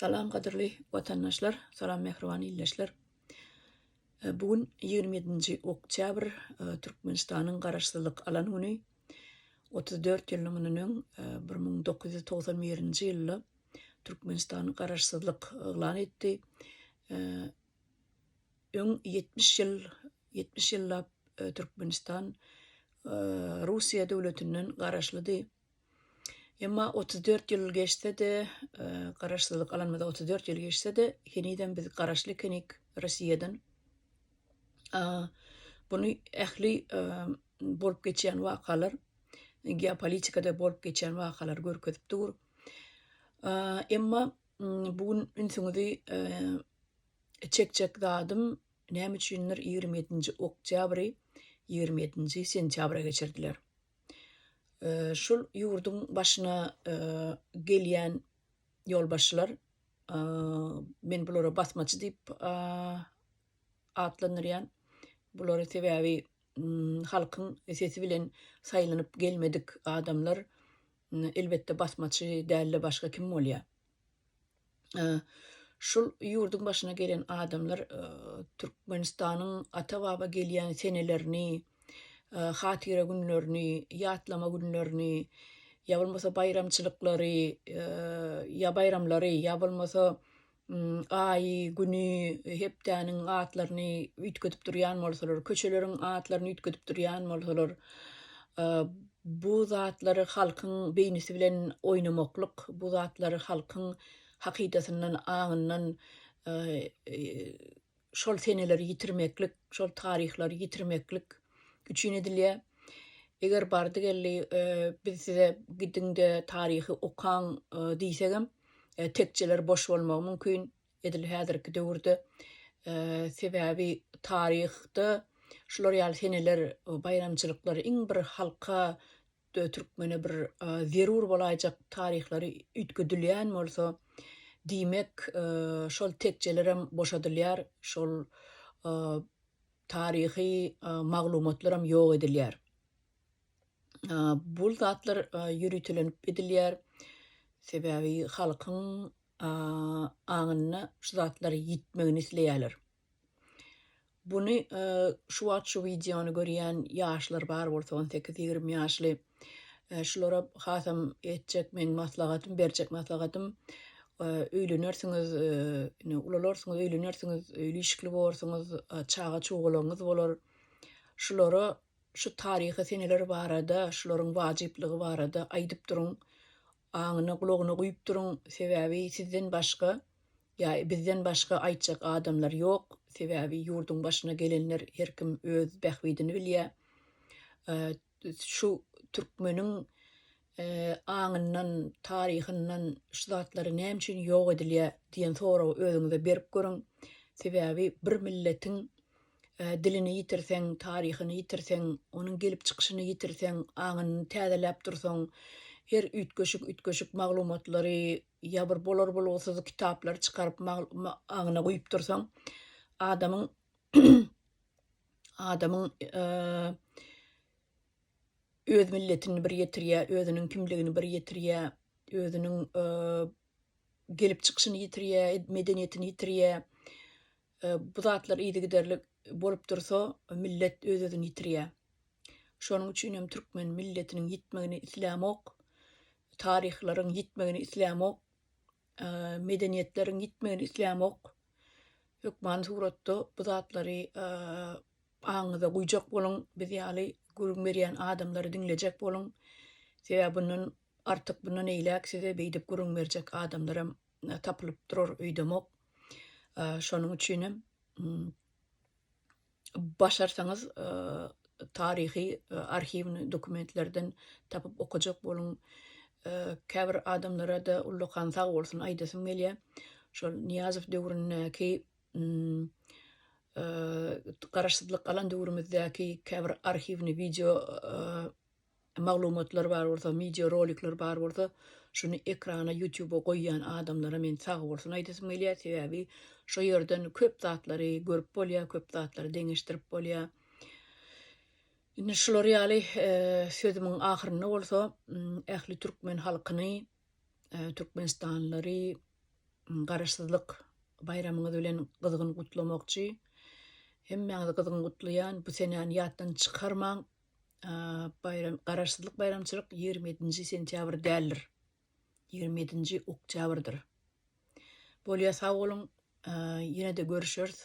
Salam gadyrly watandaşlar, salam mähriban ildeşler. Bu gün 27-nji oktýabr Türkmenistanyň Garaşsyzlyk alan güni. 34 ýyl mundan öň 1991-nji ýylda Türkmenistan Garaşsyzlyk yglan etdi. Öň 70 ýyl 70 ýyllap Türkmenistan Russiýa döwletinden garaşlydy. Emma 34 ýyl geçse-de, garaşsyzlyk alanymyza 34 ýyl geçse-de, henizem biz garaşly ekenik Russiýadan. Buny ähli bolup geçýän wakalar, geopolitikada bolup geçýän wakalar görkezip dur. Emma bu gün ünsüňizi çekjek zadym näme üçindir 27-nji oktýabry 27-nji sentýabra geçirdiler. Şul ýurduň başyna gelýän ýolbaşçylar, men bulara basmaçy diýip atlandyrýan. Bulary sebäbi halkyň sesi bilen saýlanyp gelmedik adamlar elbetde basmaçy dälde başga kim bolýar. Şul ýurduň başyna gelen adamlar Türkmenistanyň ata-baba gelýän senelerini, hatyra günlerini, ýatlama günlerini, ýa bolmasa baýramçylyklary, ýa baýramlary, ýa bolmasa aýy, güni, hepdäniň atlaryny üýtgedip durýan bolsalar, köçeleriň atlaryny üýtgedip durýan bolsalar, bu zatlary halkyň beýnisi bilen oýnamaklyk, bu zatlary halkyň hakydasyndan, aňyndan şol seneleri ýitirmeklik, şol taryhlary ýitirmeklik üçin edilýär. Eger bardy-geldi biz size gidiň-de taryhy okaň diýsegem, tekjeler boş bolmagy mümkin, edil häzirki döwürde. Sebäbi taryhda şular ýaly seneler, baýramçylyklar iň bir halka, türkmene bir zerur bolaýjak taryhlary üýtgedilýän bolsa, diýmek, şol tekjelerem boşadylýar, şol taryhy maglumatlaram ýok edilýär. Bul zatlar ýöritelenip edilýär. Sebäbi halkyň aňynda şu zatlar ýitmegini isleýärler. Buny şu wagt şu wideony görýän ýaşlar bar bolsa 18-20 ýaşly şulara hasam etjek meň maslahatym, berjek maslahatym öýlenersiňiz, ine ulalarsyňyz, öýlenersiňiz, öýli-işikli borsuňyz, çaga-çugalaryňyz bolar. Şulara şu taryhy seneler barada, şularyň wajyplygy barada aýdyp duruň. Aňyna, gulagyna guýup duruň. Sebäbi sizden başga ýa bizden başga aýtjak adamlar ýok. Sebäbi ýurduň başyna gelenler her kim öz bähbidini bilýär. Şu türkmeniň aňyndan, taryhyndan şu zatlary näme üçin ýok edilýär diýen soragy özüňize berip görüň. Sebäbi bir milletiň dilini ýitirseň, taryhyny ýitirseň, onuň gelip çykyşyny ýitirseň, aňyny täzeläp dursaň, her üýtgeşik-üýtgeşik maglumatlary ýa bir bolar-bolgusyz kitaplary çykaryp aňyna guýup dursaň, adamyň adamyň öz milletini bir ýetirýär, özüniň kimligini bir ýetirýär, özüniň gelip çykyşyny ýitirýär, medeniýetini ýitirýär. Bu zatlar yzygiderli bolup dursa, millet öz-özüni ýitirýär. Şonuň üçin hem türkmen milletiniň ýitmegini islämok, taryhlaryň ýitmegini islämok, medeniýetleriň ýitmegini islämok. Hökmany suratda bu zatlary aňyňyza guýjak boluň, biz ýaly gürrüň berýän adamlary diňlejek boluň. Sebäbi bundan artyk, bundan eýläk size beýdip gürrüň berjek adamlaram tapylyp durar öýdemok. Şonuň üçinem başarsaňyz taryhy arhiwny dokumentlerden tapyp okajak boluň. Käbir adamlara-da ullakan sag bolsun aýdasym gelýär. Şol Nyýazow döwründäki garaşsyzlyk alan döwrümizdäki käbir arhiwny wideo maglumatlar bar bolsa, wideo rolikler bar bolsa, şuny ekrana ýutuba goýýan adamlara men sag bolsun aýdasym gelýär. Sebäbi şo ýerden köp zatlary görüp bolýar, köp zatlary deňeşdirip bolýar. Indi şular ýaly sözümiň ahyrynda bolsa ähli türkmen halkyny, türkmenistanlylary. Garaşsyzlyk baýramyňyz bilen gyzgyn gutlamakçy. Hemmäňizi gyzgyn gutlaýan. Bu senäni ýatdan çykarmaň. Baýram, Garaşsyzlyk baýramçylyk 27-nji sentýabr däldir. 27-nji oktýabrdyr. Bolýa sag boluň. Ýene-de görüşeris.